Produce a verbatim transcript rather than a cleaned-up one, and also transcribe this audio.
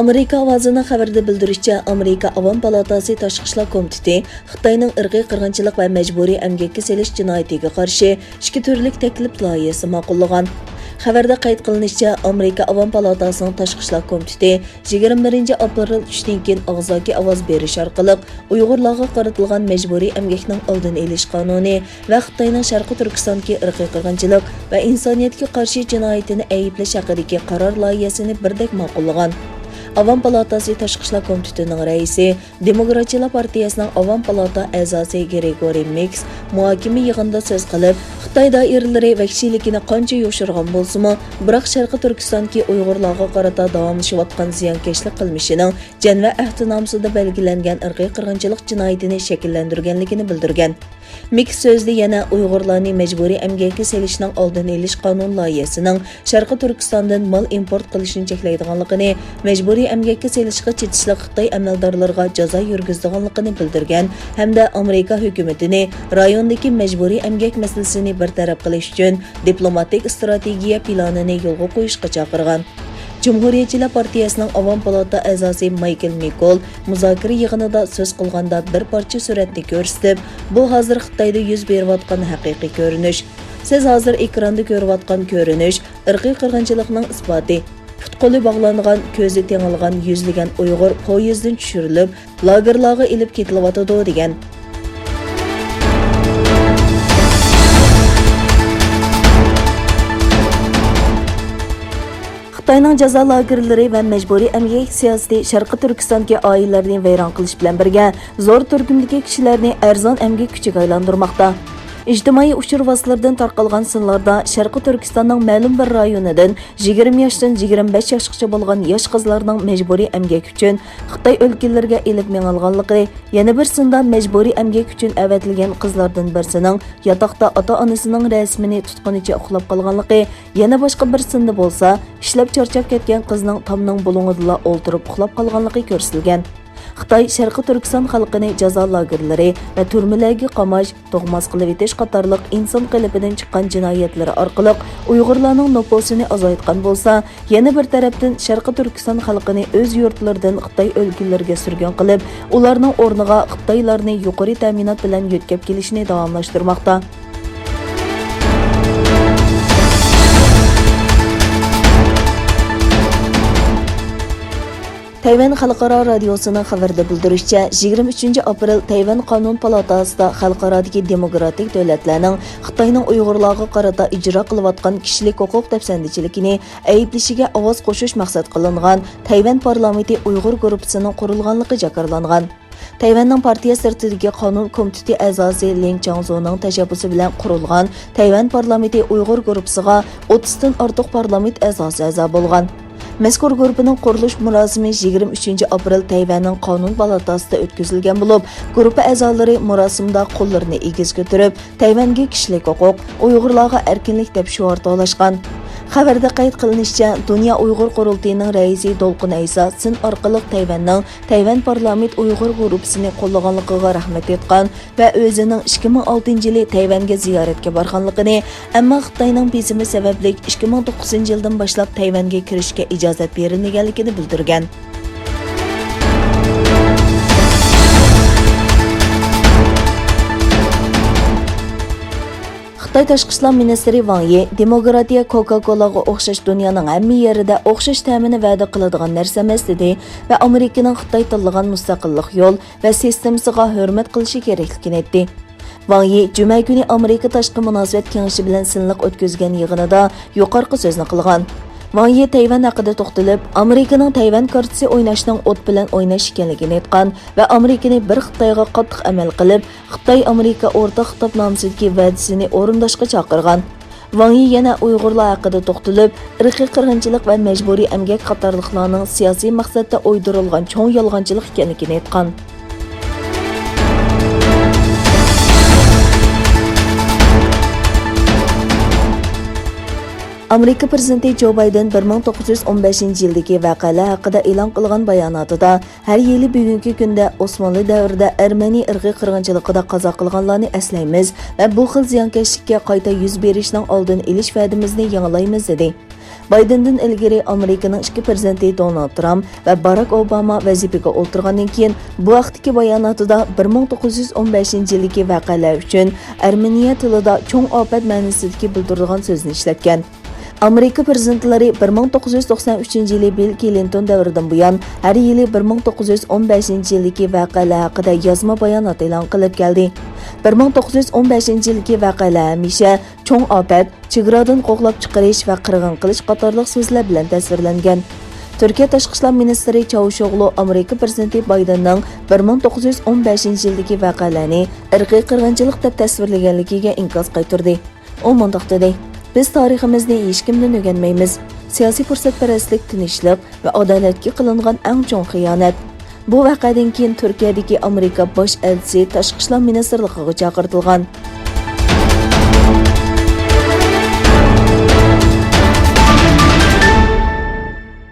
ئامېرىكا ئاۋازىنىڭ خەۋىرىدە بىلدۈرۈشىچە، ئامېرىكا ئاۋام پالاتاسى تاشقى ئىشلار كومىتېتى خىتاينىڭ ئىرقىي قىرغىنچىلىق ۋە مەجبۇرىي ئەمگەككە سېلىش جىنايىتىگە قارشى ئىككى تۈرلۈك تەكلىپ لايىھەسى ماقۇللىغان. خەۋەردە قەيت قىلىنىشىچە، ئامېرىكا ئاۋام پالاتاسىنىڭ تاشقى ئىشلار كومىتېتى يىگىرمە بىرىنچى ئاپرېل چۈشتىن كېيىن ئاغزاكى ئاۋاز بېرىش ئارقىلىق ئۇيغۇرلارغا قارىتىلغان مەجبۇرىي ئەمگەكنىڭ ئالدىنى ئېلىش قانۇنى ۋە خىتاينىڭ شەرقىي تۈركىستاندىكى ئىرقىي قىرغىنچىلىق ۋە ئىنسانىيەتكە قارشى جىنايىتىنى ئەيىبلەش ھەققىدىكى قارار لايىھەسىنى بىردەك ماقۇللىغان. ئاۋام پالاتاسى تاشقى ئىشلار كومىتېتىنىڭ رەئىسى، دېموكراتچىلار پارتىيەسىنىڭ ئاۋام پالاتا ئەزاسى گرېگورىي مىكس مۇھاكىمە يىغىنىدا سۆز قىلىپ، خىتاي دائىرىلىرى ۋەھشىيلىكىنى قانچە يوشۇرغان بولسىمۇ، بىراق شەرقىي تۈركىستاندىكى ئۇيغۇرلارغا قارىتا داۋاملىشىۋاتقان زىيانكەشلىك قىلمىشىنىڭ جەنۋە ئەھدىنامىسىدا بەلگىلەنگەن ئىرقىي قىرغىنچىلىق جىنايىتىنى شەكىللەندۈرگەنلىكىنى بىلدۈرگەن. مىكس سۆزىدە يەنە ئۇيغۇرلارنى مەجبۇرىي ئەمگەككە سېلىشنىڭ ئالدىنى ئېلىش قانۇن لايىھەسىنىڭ شەرقىي تۈركىستاندىن مال ئىمپورت قىلىشنى چەكلەيدىغانلىقىنى، مەجبۇرىي ئەمگەككە سېلىشقا چېتىشلىق خىتاي ئەمەلدارلىرىغا جازا يۈرگۈزىدىغانلىقىنى بىلدۈرگەن ھەمدە ئامېرىكا ھۆكۈمىتىنى رايوندىكى مەجبۇرىي ئەمگەك مەسىلىسىنى بىر تەرەپ قىلىش ئۈچۈن دىپلوماتىك ئىستراتېگىيە پىلانىنى يولغا قويۇشقا چاقىرغان. جۇمھۇرىيەتچىلەر پارتىيەسىنىڭ ئاۋام پالاتا ئەزاسى مايكل مىكول مۇزاكىرە يىغىنىدا سۆز قىلغاندا بىر پارچە سۈرەتنى كۆرسىتىپ، بۇ ھازىر خىتايدا يۈز بېرىۋاتقان ھەقىقىي كۆرۈنۈش. سىز ھازىر ئېكراندا كۆرۈۋاتقان كۆرۈنۈش ئىرقىي قىرغىنچىلىقنىڭ ئىسپاتى. پۇت-قولى باغلانغان، كۆزى تېڭىلغان يۈزلىگەن ئۇيغۇر پويىزدىن چۈشۈرۈلۈپ، لاگېرلارغا ئېلىپ كېتىلىۋاتىدۇ، دېگەن. خىتاينىڭ جازا لاگېرلىرى ۋە مەجبۇرىي ئەمگەك سىياسىتى شەرقىي تۈركىستاندىكى ئائىلىلەرنى ۋەيران قىلىش بىلەن بىرگە، زور تۈركۈمدىكى كىشىلەرنى ئەرزان ئەمگەك كۈچىگە ئايلاندۇرماقتا. ئىجتىمائىي ئۇچۇر ۋاسىتىلىرىدىن تارقالغان سانلاردا شەرقىي تۈركىستاننىڭ مەلۇم بىر رايونىدىن يىگىرمە ياشتىن يىگىرمە بەش ياشقىچە بولغان ياش قىزلارنىڭ مەجبۇرىي ئەمگەك ئۈچۈن خىتاي ئۆلكىلىرىگە ئېلىپ مېڭىلغانلىقى، يەنە بىر ساندا مەجبۇرىي ئەمگەك ئۈچۈن ئەۋەتىلگەن قىزلاردىن بىرسىنىڭ ياتاقتا ئاتا-ئانىسىنىڭ رەسىمىنى تۇتقىنىچە ئۇخلاپ قالغانلىقى، يەنە باشقا بىر ساندا بولسا ئىشلەپ چارچاپ كەتكەن قىزنىڭ تامنىڭ بۇلۇڭىدىلا ئولتۇرۇپ ئۇخلاپ قالغانلىقى كۆرسىتىلگەن. خىتاي شەرقىي تۈركىستان خەلقىنى جازا لاگېرلىرى ۋە تۈرمىلەرگە قاماش، تۇغماس قىلىۋېتىش قاتارلىق ئىنسان قېلىپىدىن چىققان جىنايەتلىرى ئارقىلىق ئۇيغۇرلارنىڭ نوپۇسىنى ئازايتقان بولسا، يەنە بىر تەرەپتىن شەرقىي تۈركىستان خەلقىنى ئۆز يۇرتلىرىدىن خىتاي ئۆلكىلىرىگە سۈرگۈن قىلىپ، ئۇلارنىڭ ئورنىغا خىتايلارنى يۇقىرى تەمىنات بىلەن يۆتكەپ كېلىشنى داۋاملاشتۇرماقتا. تەيۋەن خەلقئارا رادىيوسىنىڭ خەۋىرىدە بىلدۈرۈشىچە، يىگىرمە ئۈچىنچى ئاپرېل تەيۋەن قانۇن پالاتاسىدا خەلقئارادىكى دېموكراتىك دۆلەتلەرنىڭ خىتاينىڭ ئۇيغۇرلارغا قارىتا ئىجرا قىلىۋاتقان كىشىلىك ھوقۇق دەپسەندىچىلىكىنى ئەيىبلىشىگە ئاۋاز قوشۇش مەقسەت قىلىنغان تەيۋەن پارلامېنتى ئۇيغۇر گۇرۇپپىسىنىڭ قۇرۇلغانلىقى جاكارلانغان. تەيۋەننىڭ پارتىيە سىرتىدىكى قانۇن كومىتېتى ئەزاسى لىڭ چاڭزۇنىڭ تەشەببۇسى بىلەن قۇرۇلغان تەيۋەن پارلامېنتى ئۇيغۇر گۇرۇپپىسىغا ئوتتۇزدىن ئارتۇق پارلامېنت ئەزاسى ئەزا بولغان. مەزكۇر گۇرۇپپىنىڭ قۇرۇلۇش مۇراسىمى يىگىرمە ئۈچىنچى ئاپرېل تەيۋەننىڭ قانۇن پالاتاسىدا ئۆتكۈزۈلگەن بولۇپ، گۇرۇپپا ئەزالىرى مۇراسىمدا قوللىرىنى ئېگىز كۆتۈرۈپ، تەيۋەنگە كىشىلىك ھوقۇق، ئۇيغۇرلارغا ئەركىنلىك دەپ شوئار توۋلاشقان. خەۋەردە قەيت قىلىنىشىچە، دۇنيا ئۇيغۇر قۇرۇلتىيىنىڭ رەئىسى دولقۇن ئەيسا سىن ئارقىلىق تەيۋەننىڭ تەيۋەن پارلامېنت ئۇيغۇر گۇرۇپپىسىنى قوللىغانلىقىغا رەھمەت ئېيتقان ۋە ئۆزىنىڭ ئىككى مىڭ ئالتىنچى يىلى تەيۋەنگە زىيارەتكە بارغانلىقىنى، ئەمما خىتاينىڭ بېسىمى سەۋەبلىك ئىككى مىڭ توققۇزىنچى يىلدىن باشلاپ تەيۋەنگە كىرىشكە ئىجازەت بېرىلمىگەنلىكىنى بىلدۈرگەن. خىتاي تاشقى ئىشلار مىنىستىرى ۋاڭ يى دېموكراتىيە كوكا-كولاغا ئوخشاش دۇنيانىڭ ھەممە يېرىدە ئوخشاش تەمىنى ۋەدە قىلىدىغان نەرسە ئەمەس، دېدى ۋە ئامېرىكىنىڭ خىتاي تاللىغان مۇستەقىللىق يول ۋە سىستېمىسىغا ھۆرمەت قىلىشى كېرەكلىكىنى ئېيتتى. ۋاڭ يى جۈمە كۈنى ئامېرىكا تاشقى مۇناسىۋەت كېڭىشى بىلەن سىنلىق ئۆتكۈزگەن يىغىنىدا يۇقىرىقى سۆزنى قىلغان. ۋاڭ يى تەيۋەن ھەققىدە توختىلىپ، ئامېرىكىنىڭ تەيۋەن كارتىسى ئويناشنىڭ ئوت بىلەن ئويناش ئىكەنلىكىنى ئېيتقان ۋە ئامېرىكىنى بىر خىتايغا قاتتىق ئەمەل قىلىپ، خىتاي-ئامېرىكا ئورتاق خىتابنامىسىدىكى ۋەدىسىنى ئورۇنداشقا چاقىرغان. ۋاڭ يى يەنە ئۇيغۇرلار ھەققىدە توختىلىپ، ئىرقىي قىرغىنچىلىق ۋە مەجبۇرىي ئەمگەك قاتارلىقلارنىڭ سىياسىي مەقسەتتە ئويدۇرۇلغان چوڭ يالغانچىلىق ئىكەنلىكىنى ئېيتقان. ئامېرىكا پىرېزىدېنتى جو بايدېن بىر مىڭ توققۇز يۈز ئون بەشىنچى يىلدىكى ۋەقەلەر ھەققىدە ئېلان قىلغان باياناتىدا، ھەر يىلى بۈگۈنكى كۈندە ئوسمانلى دەۋرىدە ئەرمەنىي ئىرقىي قىرغىنچىلىقىدا قازا قىلغانلارنى ئەسلەيمىز ۋە بۇ خىل زىيانكەشلىككە قايتا يۈز بېرىشنىڭ ئالدىنى ئېلىش ۋەدىمىزنى يېڭىلايمىز، دېدى. بايدېندىن ئىلگىرى ئامېرىكىنىڭ ئىككى پىرېزىدېنتى دونالد ترامپ ۋە باراك ئوباما ۋەزىپىگە ئولتۇرغاندىن كېيىن، بۇ ھەقتىكى باياناتىدا بىر مىڭ توققۇز يۈز ئون بەشىنچى يىلدىكى ۋەقەلەر ئۈچۈن ئەرمېنىيە تىلىدا چوڭ ئاپەت مەنىسىدىكى بىلدۈرىدىغان سۆزنى ئىشلەتكەن. ئامېرىكا پىرېزىدېنتلىرى بىر مىڭ توققۇز يۈز توقسان ئۈچىنچى يىلى بىل كلىنتون دەۋرىدىن بۇيان، ھەر يىلى بىر مىڭ توققۇز يۈز ئون بەشىنچى يىلدىكى ۋەقەلەر ھەققىدە يازما بايانات ئېلان قىلىپ كەلدى. بىر مىڭ توققۇز يۈز ئون بەشىنچى يىلدىكى ۋەقەلەر ھەمىشە چوڭ ئاپەت، چېگرادىن قوغلاپ چىقىرىش ۋە قىرغىن قىلىش قاتارلىق سۆزلەر بىلەن تەسۋىرلەنگەن. تۈركىيە تاشقى ئىشلار مىنىستىرى چاۋۇشئوغلۇ ئامېرىكا پىرېزىدېنتى بايدېننىڭ بىر مىڭ توققۇز يۈز ئون بەشىنچى يىلدىكى ۋەقەلەرنى ئىرقىي قىرغىنچىلىق دەپ تەسۋىرلىگەنلىكىگە ئىنكاس قايتۇردى. ئۇ مۇنداق دېدى: «بىز تارىخىمىزنى ھېچكىمدىن ئۆگەنمەيمىز. سىياسىي پۇرسەتپەرەسلىك تىنچلىق ۋە ئادالەتكە قىلىنغان ئەڭ چوڭ خىيانەت. بۇ ۋەقەدىن كېيىن تۈركىيەدىكى ئامېرىكا باش ئەلچىسى تاشقى ئىشلار مىنىستىرلىقىغا چاقىرتىلغان.